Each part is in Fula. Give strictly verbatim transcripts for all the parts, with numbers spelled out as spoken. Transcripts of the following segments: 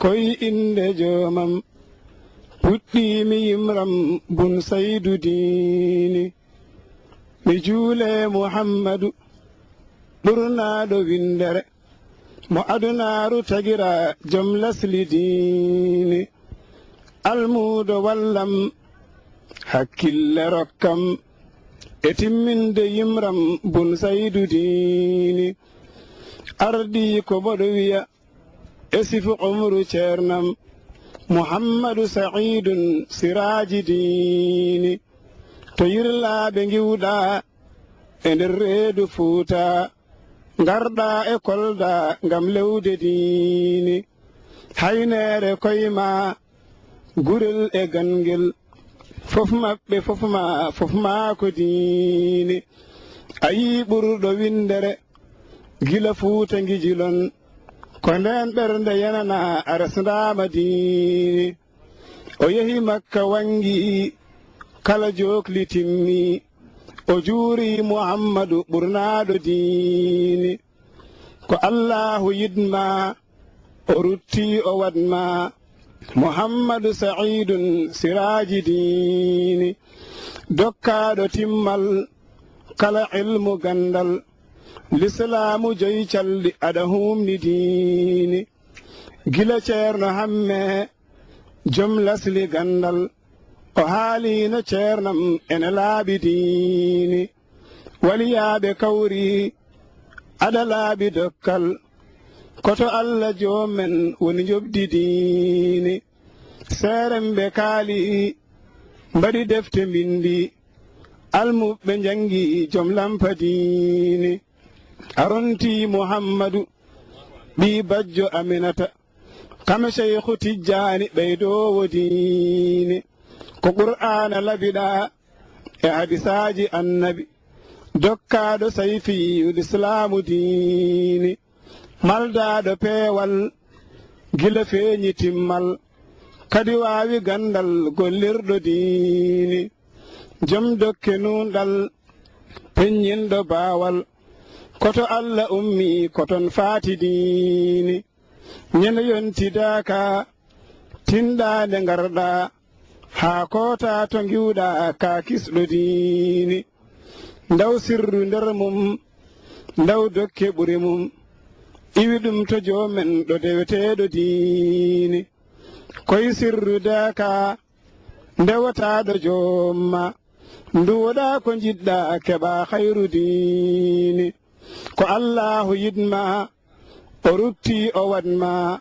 koy innde joomam, puɗɗii mi yimram bun Saydu diini. Mi juulee Muhammadu ɓurnaaɗo winndere, mo adunaaru tagira jom lasli diini. Almuudo wallam, hakkille rokkam, e timminde yimram bun Saydu diini. Ardii ko mboɗo wiya, e sifu umru ceernam, Muhammadu Sa'iidun Siraaji diini. To yirlaaɓe ngiwɗa e nder reedu Fuuta, ngarɗa e Kolda ngam lewde diini. Hayneere koyma, gurel e gangel, fof maɓɓe, fof ma, fof ma ko diini. A yii ɓurɗo winndere, gila Fuuta ngijilon, ko ndeen ɓernde yenana a resndaama diini. O yehi Makka wanngi kala jookli timmi, o juuri Muhammadu ɓurnaaɗo diini. Ko Allaahu yiɗma, o rutti o waɗma Muhammadu Sa'iidun Siraaji diini. Dokkaaɗo timmal kala ilmu ganndal, lislaamu joyi calɗi aɗa huumni diini. Gila Ceerno Hamme, jom lasli ganndal, o haaliino ceernam ene laaɓi diini. Waliyaaɓe kawri aɗa laaɓi dokkal, ko to Alla joom men woni njoɓdi diini. Seeremɓe kaali, mbaɗi defte mbinndi, almuɓɓe njanngi jom lampa diini. A ronti Muhammadu, ɓii bajjo Aminata, kame Seyku Tijjaani ɓeydoowo diini. Ko Qur'aana labiɗa e hadisaaji Annabi, dokkaaɗo sayfiyu lislaamu diini. Maldaaɗo peewal gila feeñi timmal, kadi waawi ganndal gollirɗo diini. Jom dokke nuunɗal, peññinɗo baawal, ko to Alla ummi, ko toon faati diini. Ñande yontidaaka, tinɗaande ngarɗa, haa koota to ngiwɗa ka kisɗo diini. Ndaw sirru nder mum, ndaw dokke ɓuri mum, iwi ɗum to joom men ɗo deweteeɗo diini. Koy sirru daaka, ndewataaɗo joom ma, nduwoɗa ko njiɗɗa keɓa khayru diini. Ko Allaahu yiɗma, o rutti o waɗma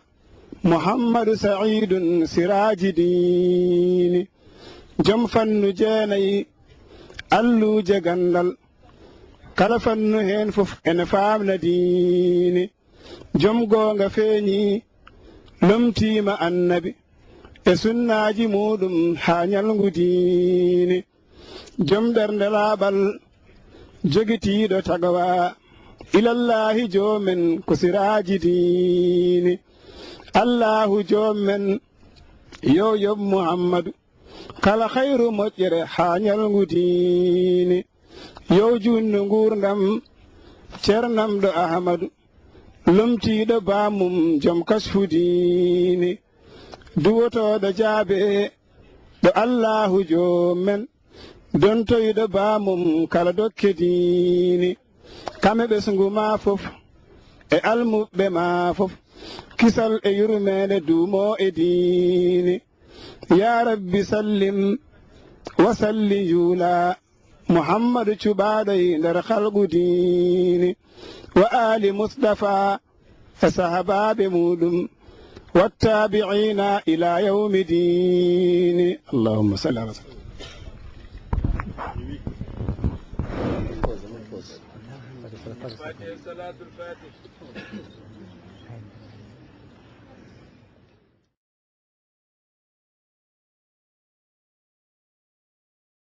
Muhammadu Sa'iidun Siraaji diini. Jom fannu jeenayi, alluuje ganndal, kala fannu heen fof ene faamna diini. Jom goonga feeñi, lomtiima Annabi e sunnaaji muuɗum haa ñalngu diini. Jom ɓernde laaɓal, jogitiiɗo tagawa, ilallaahi joom men ko siraaji diini. Allaahu joom men, yo yoɓ Muhammadu kala khayru moƴƴere haa ñalngu diini. Yo juutnu nguurndam ceernamɗo Ahmadu, lomtiiɗo baamum jom kasfu diini. Duwotooɗo jaabe ɗo Allaahu joom men, dontoyɗo baamum kala dokke diini. Kame ɓesngu ma fof e almuɓɓe ma fof, kisal e yurmeende duumo e diini. Yaa Rabbi sallim wa sallim, juula Muhammadu cuɓaaɗo e nder khalqu diini, wa aali Mustafa e sahabaaɓe muuɗum, wattaabi'iina ilaa yawmi diini. Allahumma salli ala sayyidina. Fatiha, salaatul Faatihi.